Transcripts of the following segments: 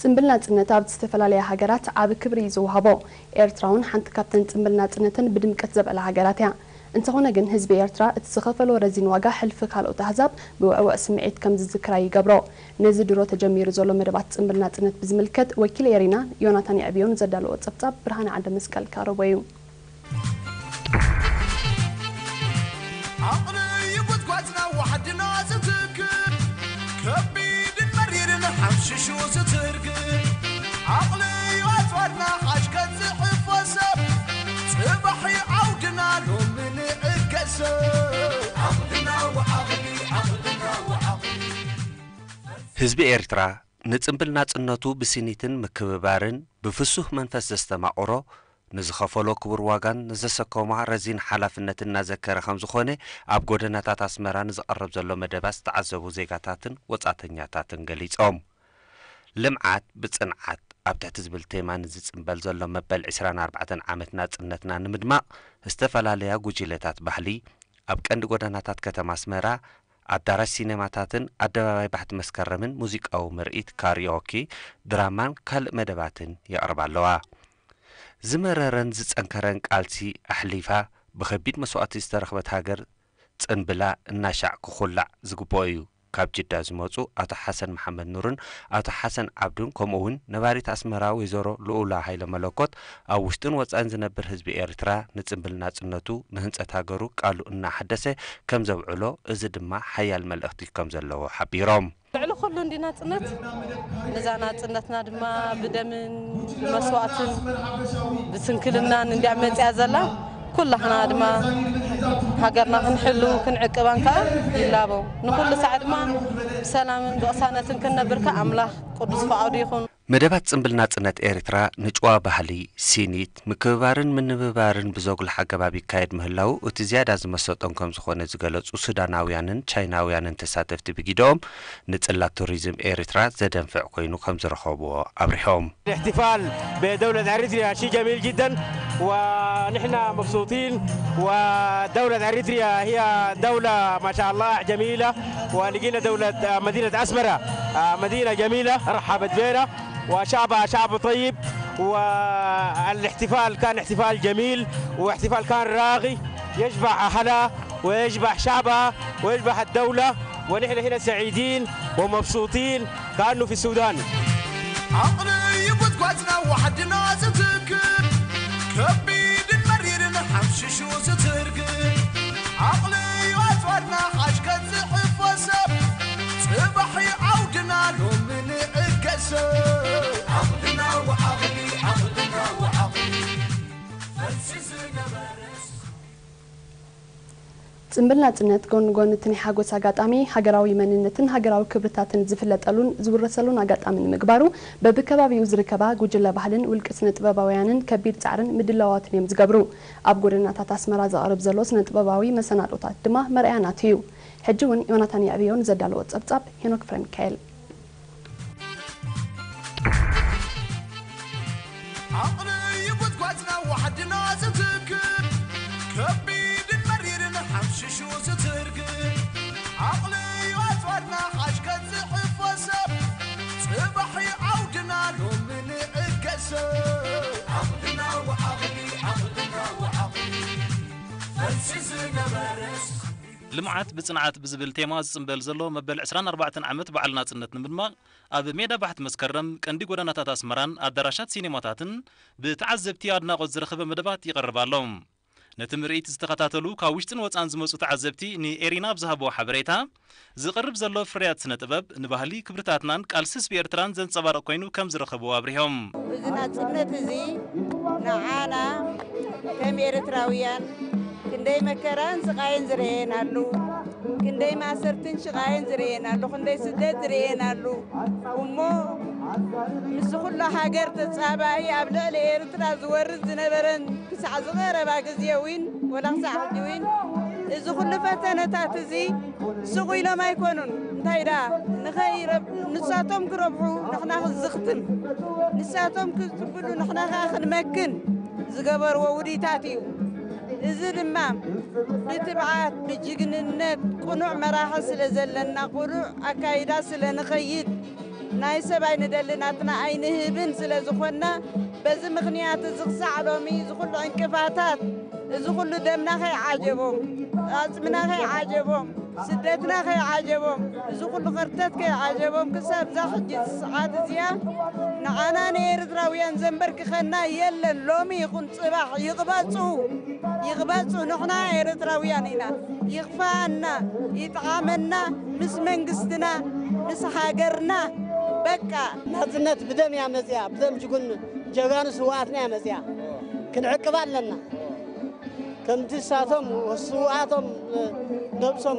ጽምብል ናጽነት ኣብ ዝተፈላለያ ሃገራት ዓቢ ክብሪ እዩ ዝወሃቦ። ኤርትራ እውን ሓንቲ ካብተን ጽምብል ናጽነተን ብድምቀት ዘብዕላ ሃገራት እያ። እንተኾነ ግን ህዝቢ ኤርትራ እቲ ዝኸፈሎ ረዚን ዋጋ ሕልፊ ካልኦት ኣህዛብ ብውዕውዕ ስምዒት ከም ዝዝክራ ይገብሮ። ነዚ ድሮ ተጀሚሩ ዘሎ መደባት ጽምብል ናጽነት ብዝምልከት ወኪል ኤሪና ዮናታን የዕብዮ ንዘዳለዎ ጸብጻብ ብርሃነ ዓንደ መስቀል ክቕርቦ እዩ። ዓቕሊ ይጉትጓትና ዋሕድና ዝትክእ፣ ከቢድን መሪርን ሓምሽሹ ዝትርግእ። ዓቕሊ ኣጽዋርና ሓሽ ከጽሕፎ ሰብ፣ ጽባሕ ዓውድና ሎሚ ንዕገሰ። ዓቕልና ወዓቕሊ፣ ዓቕልና ወዓቕሊ። ህዝቢ ኤርትራ ንጽምብል ናጽነቱ ብስኒትን ምክብባርን ብፍሱህ መንፈስ ዘስተማቕሮ፣ ንዝኸፈሎ ክቡር ዋጋን ንዘሰከማ ረዚን ሓላፍነትን እናዘከረ ከም ዝኾነ ኣብ ጎደናታት ኣስመራ ንዝቐርብ ዘሎ መደባት ዝተዓዘቡ ዜጋታትን ወጻእተኛታትን ገሊጾም። ልምዓት ብጽንዓት ኣብ ትሕቲ ዝብል ቴማ ንዝጽምበል ዘሎ መበል ዕስራን ኣርባዕተን ዓመት ናጽነትና ንምድማቕ ዝተፈላለያ ጉጅለታት ባህሊ ኣብ ቀንዲ ጎደናታት ከተማ ኣስመራ፣ ኣዳራሽ ሲኔማታትን ኣደባባይ ባሕቲ መስከረምን ሙዚቃዊ ምርኢት፣ ካሪኦኪ፣ ድራማን ካልእ መደባትን የቕርባ ኣለዋ። ዝመረረን ዝጸንከረን ቃልሲ ኣሕሊፋ ብኸቢድ መስዋእቲ ዝተረኽበት ሃገር ጽንብላ እናሻዕ ክኹላዕ ዝግብኦ እዩ። ካብ ጅዳ ዝመጹ ኣቶ ሓሰን መሓመድ ኑርን ኣቶ ሓሰን ዓብዱን ከምኡ እውን ነባሪት ኣስመራ ወይዘሮ ልኡላ ሃይለ መለኮት ኣብ ውሽጥን ወጻኢን ዝነብር ህዝቢ ኤርትራ ንጽንብል ናጽነቱ ንህንጸት ሃገሩ ቃሉ እናሓደሰ ከም ዘውዕሎ፣ እዚ ድማ ሓያል መልእኽቲ ከም ዘለዎ ሓቢሮም። ልዕሊ ኩሉ እንዲ ናጽነት፣ ነዛ ናጽነትና ድማ ብደምን ብመስዋእትን ብስንክልናን እንዲያ መጽያ ዘላ፣ ኩላህና ድማ ሃገርና ክንሕሉ ክንዕቅባን ከኣ ይላቦ። ንኹሉ ሳዕ ድማ ብሰላምን ብቕሳነትን ክንነብር ከኣ ኣምላኽ ቅዱስ ፍቓዱ ይኹን። መደባት ጽምብል ናጽነት ኤርትራ ንጭዋ ባህሊ፣ ሲኒት፣ ምክብባርን ምንብባርን ብዘጉልሕ ኣገባብ ይካየድ ምህላዉ እቲ ዝያዳ ዝመሰጦም ከም ዝኾነ ዝገለጹ ሱዳናውያንን ቻይናውያንን ተሳተፍቲ ብጊደኦም፣ ንጽላት ቱሪዝም ኤርትራ ዘደንፍዕ ኮይኑ ከም ዝረኸብዎ ኣብሪሆም። الاحتفال بدولة أريتريا شيء جميل جدًا، ونحن مبسوطين. ودولة أريتريا هي دولة ما شاء الله جميلة، ولقينا دولة، آه، مدينة أسمرة، آه، مدينة جميلة رحبت بنا، وشعبها شعب طيب، والاحتفال كان احتفال جميل، واحتفال كان راقي، يشبه أهلها ويشبه شعبها ويشبه الدولة، ونحن هنا سعيدين ومبسوطين كأنه في السودان. ዓቕሊ ይጉትጓትና ዋሕድና ዝትክእ፣ ከቢድን መሪርን ሓምሽሹ ዝትርግእ። ዓቕሊ ኣጽዋርና ሓሽ ከጽሕፎ ሰብ፣ ጽባሕ ዓውድና ሎሚ ንዕገሰ። ዓቕልና ወዓቕሊ፣ ዓቕልና ወዓቕሊ፣ ፈልሲ ዝነበረስ። ጽምብል ናጽነት ጎኒ ጎኒ እቲ ናይ ሓጎስ ኣጋጣሚ፣ ሃገራዊ መንነትን ሃገራዊ ክብርታትን ዝፍለጠሉን ዝውረሰሉን ኣጋጣሚ ንምግባሩ፣ በብከባቢኡ ዝርከባ ጉጅለ ባህልን ውልቂ ስነ ጥበባውያንን ከቢድ ጻዕርን ምድላዋትን እዮም ዝገብሩ። ኣብ ጎደናታት ኣስመራ ዝቐርብ ዘሎ ስነ ጥበባዊ መሰናዶታት ድማ መርኣያ ናቱ እዩ። ሕጂ እውን ዮናታን የዕብዮ ንዘዳለዎ ጸብጻብ ሄኖክ ፍረሚካኤል። ዓቕሊ ይጉትጓትና ዋሕድና ዝትክእ፣ ከቢድን መሪርን ሓምሽሹ ዝትርግእ። ዓቕሊ ኣጽዋርና ሓሽ ከጽሕፎ ሰብ፣ ጽባሕ ዓውድና ሎሚ ንዕገሰ። ዓቕልና ወዓቕሊ፣ ዓቕልና ወዓቕሊ፣ ፈልሲ ዝነበረስ። ልምዓት ብጽንዓት ብዝብል ቴማ ዝጽንበል ዘሎ መበል ዕስራን ኣርባዕተን ዓመት በዓል ናጽነት ንምድማቕ፣ ኣብ ሜዳ ባሕቲ መስከረም ቀንዲ ጎደናታት ኣስመራን ኣዳራሻት ሲኔማታትን ብተዓዘብቲ ኣድናቖት ዝረኸበ መደባት ይቐርብ ኣሎ። ነቲ ምርኢት ዝተኸታተሉ ካብ ውሽጥን ወጻን ዝመጹ ተዓዘብቲ ንኤሪና ኣብ ዝሃብዎ ሓበሬታ፣ ዝቐርብ ዘሎ ፍርያት ስነ ጥበብ ንባህሊ ክብርታትናን ቃልሲ ህዝቢ ኤርትራን ዘንጸባርቕ ኮይኑ ከም ዝረኸብዎ ኣብሪሆም። እዚ ናጽነት እዚ ንዓና ከም ኤርትራውያን ክንደይ መከራን ስቓይን ዝረኣየናሉ፣ ክንደይ ማእሰርትን ሽቓይን ዝረኣየናሉ፣ ክንደይ ስደት ዝረኣየናሉ እሞ ምስዚ ኩሉ ሃገር ተጻባኢ ኣብ ልዕሊ ኤርትራ ዝወርድ ዝነበረን ክሳዕ ዝቐረባ ግዜ እውን ወላ ክሳዕ ሕጂ እውን እዚ ኩሉ ፈተነታት እዚ ስቕ ኢሎም ኣይኮኑን። እንታይ ደኣ ንኸይረብ-፣ ንሳቶም ክረብሑ ንሕና ክንዝኽትም፣ ንሳቶም ክጽብሉ ንሕና ከኣ ክንመክን ዝገበርዎ ውዲታት እዩ። እዚ ድማ ብትብዓት፣ ብጅግንነት፣ ቅኑዕ መራሒ ስለ ዘለና፣ ቅኑዕ ኣካይዳ ስለ ንኸይድ፣ ናይ ሰብ ኣይንደሊ ናትና ኣይንህብን ስለ ዝኾንና፣ በዚ ምኽንያት እዚ ክሳዕ ሎሚ እዚ ኩሉ ዕንቅፋታት፣ እዚ ኩሉ ደምና ከይዓጀቦም፣ ኣጽምና ከይዓጀቦም፣ ስደትና ከይዓጀቦም፣ እዚ ኩሉ ከርተት ከይዓጀቦም፣ ክሳብ እዛ ሕጂ ሰዓት እዚኣ ንዓና ንኤርትራውያን ዘንበርክኸና የለን። ሎሚ ይኹን ጽባሕ ይቕበጹ፣ ይቕበጹ። ንሕና ኤርትራውያን ኢና። ይኽፋና፣ ይጥዓመና፣ ምስ መንግስትና፣ ምስ ሃገርና፣ በቃ። ናጽነት ብደም እያ መጽያ፣ ብደም ጅጉን ጀጋኑ ስውኣትና እያ መጽያ። ክንዕቅባ ኣለና። ከምቲ እሳቶም ስውኣቶም ነብሶም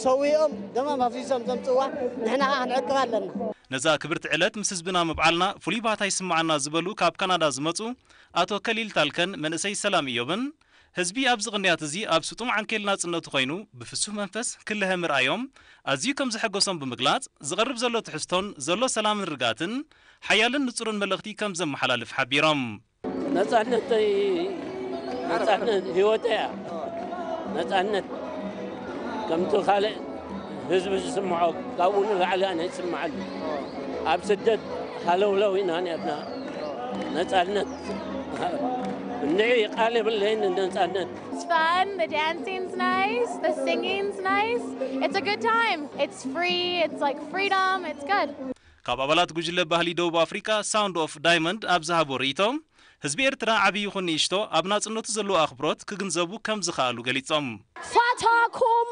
ሰዊኦም ደሞም ኣፍሲሶም ዘምጽዋ ንሕና ኸዓ ክንዕቅባ ኣለና። ነዛ ክብርቲ ዕለት ምስ ህዝብና ምብዓልና ፍሉይ ባህታ ይስምዓና ዝበሉ ካብ ካናዳ ዝመጹ ኣቶ ከሊል ታልከን መንእሰይ ሰላም ኢዮብን፣ ህዝቢ ኣብዚ ቅንያት እዚ ኣብ ስጡም ዓንኬል ናጽነቱ ኮይኑ ብፍሱህ መንፈስ ክልሀ ምርኣዮም ኣዝዩ ከም ዘሐጎሶም ብምግላጽ፣ ዝቐርብ ዘሎ ትሕዝቶን ዘሎ ሰላምን ርግኣትን ሓያልን ንጹርን መልእኽቲ ከም ዘመሓላልፍ ሓቢሮም። ነጻነተይ፣ ነጻነት ህይወተይ እያ። ነጻነት ከምቲ ካልእ ህዝቢ ዝስምዖ ካብኡ ንላዕሊ ኣነ ይስምዓኒ። ኣብ ስደት ሃለውለው ኢና ነርና። ነጻነት እንዒ ቃል የብለይን ነጻነት። It's fun, the dancing's nice, the singing's nice. It's a good time. It's free, it's like freedom, it's good. ካብ ኣባላት ጉጅለ ባህሊ ደቡብ ኣፍሪቃ ሳውንድ ኦፍ ዳይመንድ ኣብ ዝሃቦ ርእይቶ፣ ህዝቢ ኤርትራ ዓቢ ይኹን ንእሽቶ ኣብ ናጽነቱ ዘለዎ ኣኽብሮት ክግንዘቡ ከም ዝኸኣሉ ገሊጾም። Fatakum,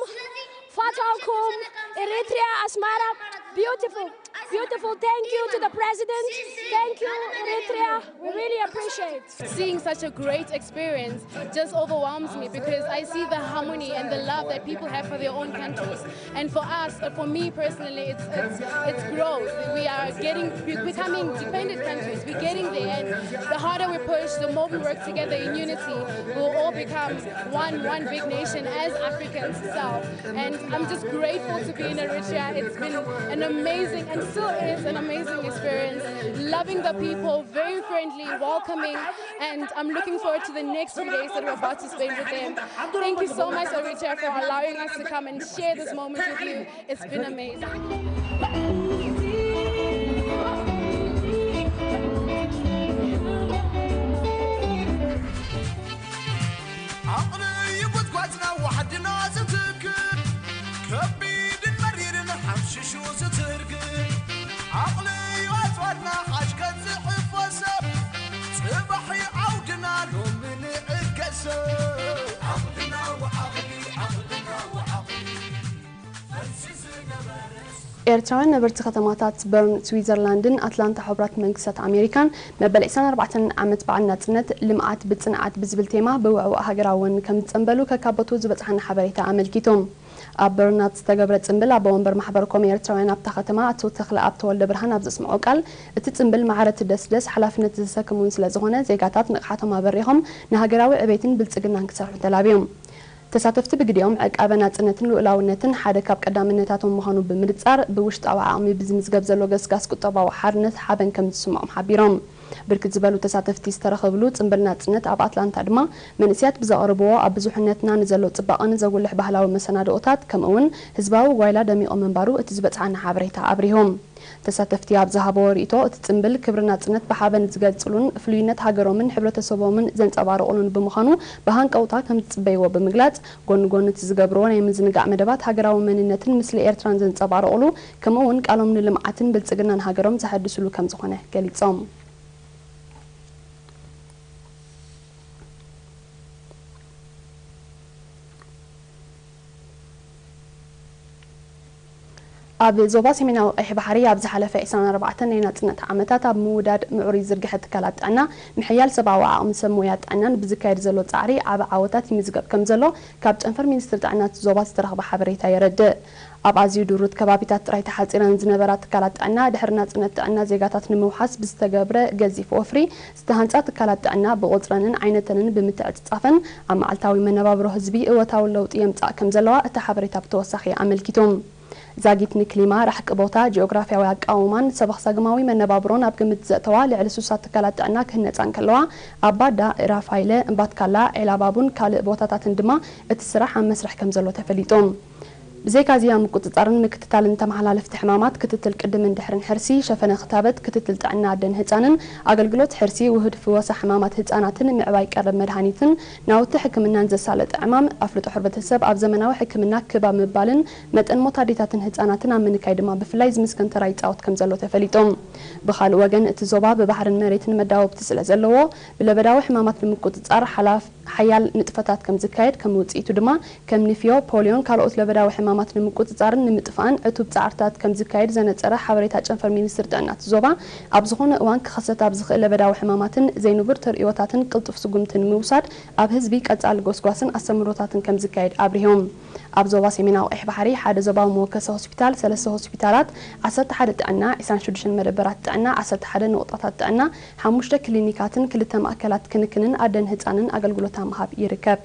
Fatakum, Eritrea, Asmara, beautiful, beautiful. Thank you to the president. Thank you, Eritrea. We really appreciate. Seeing such a great experience just overwhelms me because I see the harmony and the love that people have for their own countries. And for us, uh, for me personally, it's, it's, it's growth. We are getting, be- becoming dependent countries. We're getting there, and the harder we push, the more we work together in unity, we'll all become one, one big nation as Africans itself. And I'm just grateful to be in Eritrea. It's been an amazing, and still is an amazing experience. Loving the people, very friendly, welcoming, and I'm looking forward to the next few days that we're about to spend with them. Thank you so much, Eritrea, for allowing us to come and share this moment with you. It's been amazing. ዓቕሊ እዩ ጉድጓድና ዋሕድና ዝትክል፣ ከቢድን መሪርን ሓምሽሹ ዝትርግል። ዓቕሊ እዩ ኣፅዋርና ሓሽከት ዝሕፈሰብ፣ ጽባሕ እዩ ዓውድና ሎሚ ንዕገሰብ። ዓቕልና ወዓቕሊ፣ ዓቕልና ወዓቕሊ፣ ፈልሲ ዝነበረ ኤርትራውያን ነበርቲ ከተማታት በርን ስዊዘርላንድን ኣትላንታ ሕቡራት መንግስታት ኣሜሪካን መበል ዕስራን ኣርባዕተን ዓመት በዓል ናጽነት ልምዓት ብጽንዓት ብዝብል ቴማ ብውዕዋዕ ሃገራዊ ወኒ ከም ዝጸንበሉ ከካበቱ ዝበጽሓና ሓበሬታ ኣመልኪቱ። ኣብ በርን ኣብ ዝተገብረ ጽንብል ኣቦ ወንበር ማሕበር ኮም ኤርትራውያን ኣብታ ከተማ ኣቶ ተኽለኣብ ተወልደብርሃን ኣብ ዘስምዖ ቃል፣ እቲ ጽንብል ማዕረ እቲ ደስደስ ሓላፍነት ዘሰክም እውን ስለ ዝኾነ ዜጋታት ንቕሓቶም ኣበሪኾም ንሃገራዊ ዕቤትን ብልጽግናን ክሰርሑ ተላብዮም። ተሳተፍቲ ብግዲኦም ዕቃበ ናጽነትን ልኡላውነትን ሓደ ካብ ቀዳምነታቶም ምዃኑ ብምንጻር፣ ብውሽጣዊ ዓቕሚ ብዝምዝገብ ዘሎ ገስጋስ ቁጠባዊ ሓርነት ሓበን ከም ዝስምዖም ሓቢሮም። ብርክት ዝበሉ ተሳተፍቲ ዝተረኸብሉ ጽምብል ናጽነት ኣብ ኣትላንታ ድማ መንእሰያት ብዘቕርብዎ ኣብ ብዙሕነትና ንዘሎ ጽባቐ ንዘጉልሕ ባህላዊ መሰናድኦታት ከምኡ እውን ህዝባዊ ጓይላ ደሚቑ ምንባሩ እቲ ዝበጽሓና ሓበሬታ ኣብሪሁ። ተሳተፍቲ ኣብ ዝሃብዎ ርእይቶ፣ እቲ ጽምብል ክብሪ ናጽነት ብሓበን ዝገልጽሉን ፍሉይነት ሃገሮምን ሕብረተሰቦምን ዘንጸባርቑሉን ብምዃኑ ብሃንቀውታ ከም ዝጽበይዎ ብምግላጽ፣ ጎኒ ጎኒ እቲ ዝገብርዎ ናይ ምዝንጋዕ መደባት ሃገራዊ መንነትን ምስሊ ኤርትራን ዘንጸባርቑሉ፣ ከምኡ እውን ቃሎም ንልምዓትን ብልጽግናን ሃገሮም ዘሐድስሉ ከም ዝኾነ ገሊጾም። ኣብ ዞባ ሰሜናዊ ቀይሕ ባሕሪ ኣብ ዝሓለፈ ዕስራን ኣርባዕተን ናይ ናጽነት ዓመታት ኣብ ምውዳድ ምዕሩይ ዝርግሐ ትካላት ጥዕና፣ ምሕያል ሰብኣዊ ዓቕሚ ሰብ ሞያ ጥዕናን ብዝካየድ ዘሎ ጻዕሪ ዓቢ ዓወታት ይምዝገብ ከም ዘሎ ካብ ጨንፈር ሚኒስትሪ ጥዕና እቲ ዞባ ዝተረኽበ ሓበሬታ የረድእ። ኣብ ኣዝዩ ድሩት ከባቢታት ጥራይ ተሓጺረን ዝነበራ ትካላት ጥዕና፣ ድሕሪ ናጽነት ጥዕና ዜጋታት ንምውሓስ ብዝተገብረ ገዚፍ ወፍሪ ዝተሃንጻ ትካላት ጥዕና ብቑጽረንን ዓይነተንን ብምትዕጽጻፈን ኣብ መዓልታዊ መነባብሮ ህዝቢ እወታዊ ለውጢ የምጽኣ ከም ዘለዋ እቲ ሓበሬታ ብተወሳኺ ኣመልኪቱ። ዛጊት ንክሊማ፣ ራሕቂ ቦታ፣ ጂኦግራፍያዊ ኣቃውማን ሰበኽሳግማዊ መነባብሮን ኣብ ግምት ዘእተዋ ልዕሊ ሱሳ ትካላት ጥዕና ክህነጻ እንከለዋ፣ ኣብ ባዳ፣ ራፋይለ፣ እምባትካላ፣ ዒላባቡን ካልእ ቦታታትን ድማ እቲ ስራሕ ኣብ መስርሕ ከም ዘሎ ተፈሊጡ። ብዘይካዚ ኣብ ምቁጽጻርን ምክትታልን ተመሓላለፍቲ ሕማማት፣ ክትትል ቅድምን ድሕርን ሕርሲ፣ ሸፈነ ክታበት፣ ክትትል ጥዕና ኣደን ህጻንን፣ ኣገልግሎት ሕርሲ፣ ውህድ ፍወሳ ሕማማት ህጻናትን ምዕባይ ቀረብ መድሃኒትን ናውቲ ሕክምናን ዘሳለጠ ዕማም ኣፍልጦ ሕብረተሰብ ኣብ ዘመናዊ ሕክምና ክብ ኣብ ምባልን መጠን ሞት ኣዴታትን ህጻናትን ኣብ ምንካይ ድማ ብፍላይ ዝምስገን ተራ ይጻወት ከም ዘሎ ተፈሊጡ። ብኻልእ ወገን እቲ ዞባ ብባሕርን መሬትን መዳወብቲ ስለ ዘለዎ ብለበዳዊ ሕማማት ንምቁጽጻር ሓላፍ ሓያል ንጥፈታት ከም ዝካየድ ከም ውጽኢቱ ድማ ከም ንፍዮ፣ ፖሊዮን ካልኦት ለበዳዊ ሕማማት ንምቁጽጻርን ንምጥፋእን ዕቱብ ጻዕርታት ከም ዝካየድ ዘነጸረ ሓበሬታ ጨንፈር ሚኒስትሪ ጥዕና እቲ ዞባ ኣብ ዝኾነ እዋን ክኸሰት ኣብ ዝኽእል ለበዳዊ ሕማማትን ዘይንቡር ተርእዮታትን ቅልጡፍ ስጉምቲ ንምውሳድ ኣብ ህዝቢ ቀጻሊ ጎስጓስን ኣስተምህሮታትን ከም ዝካየድ ኣብሪሆም። ኣብ ዞባ ሰሜናዊ ቀይሕ ባሕሪ ሓደ ዞባዊ መወከሲ ሆስፒታል፣ ሰለስተ ሆስፒታላት፣ ዓሰርተ ሓደ ጥዕና፣ ዕስራን ሽዱሽተን መደበራት ጥዕና፣ ዓሰርተ ሓደ ነቑጣታት ጥዕና፣ ሓሙሽተ ክሊኒካትን ክልተ ማእከላት ክንክንን ኣደን ህጻንን ኣገልግሎታ ምሃብ ይርከብ።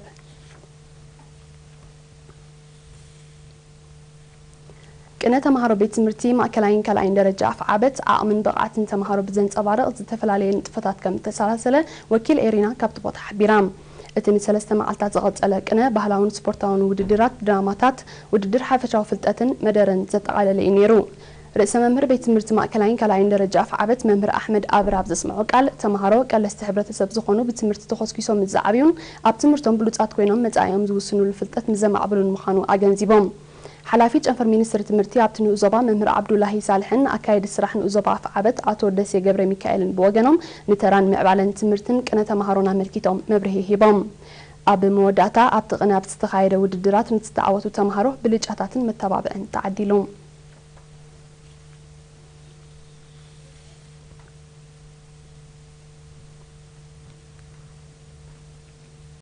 ቅነ ተምሃሮ ቤት ትምህርቲ ማእከላይን ካልኣይን ደረጃ ኣፍዓበት ዓቕምን ብቕዓትን ተምሃሮ ብዘንጸባርቕ ዝተፈላለየ ንጥፈታት ከም እተሰላሰለ ወኪል ኤሪና ካብቲ ቦታ ሓቢራ። እቲ ንሰለስተ መዓልታት ዝቐጸለ ቅነ ባህላውን ስፖርታውን ውድድራት፣ ድራማታት፣ ውድድር ሓፈሻዊ ፍልጠትን መደረን ዘጠቓለለ እዩ ነይሩ። ርእሰ መምህር ቤት ትምህርቲ ማእከላይን ካልኣይን ደረጃ ኣፍዓበት መምህር ኣሕመድ ኣብር ኣብ ዘስምዖ ቃል፣ ተምሃሮ ቀለስቲ ሕብረተሰብ ዝኾኑ ብትምህርቲ ተኾስኪሶም ምስ ዝዓብዩን ኣብ ትምህርቶም ብሉጻት ኮይኖም መጻኢኦም ዝውስኑሉ ፍልጠት ምስ ዘማዕብሉን ምዃኑ ኣገንዚቦም። ሓላፊ ጨንፈር ሚኒስትሪ ትምህርቲ ኣብቲ ንኡስ ዞባ መምህር ዓብዱላሂ ሳልሕን ኣካየዲ ስራሕ ንኡስ ዞባ ኣፍዓበት ኣቶ ደሴ ገብረ ሚካኤልን ብወገኖም ንተራን ምዕባለን ትምህርትን ቅነ ተምሃሮን ኣመልኪቶም መብርሂ ሂቦም። ኣብ መወዳእታ ኣብቲ ቅነ ኣብ ዝተኻየደ ውድድራት ንዝተዓወቱ ተምሃሮ ብልጫታትን መተባብዕን ተዓዲሉ።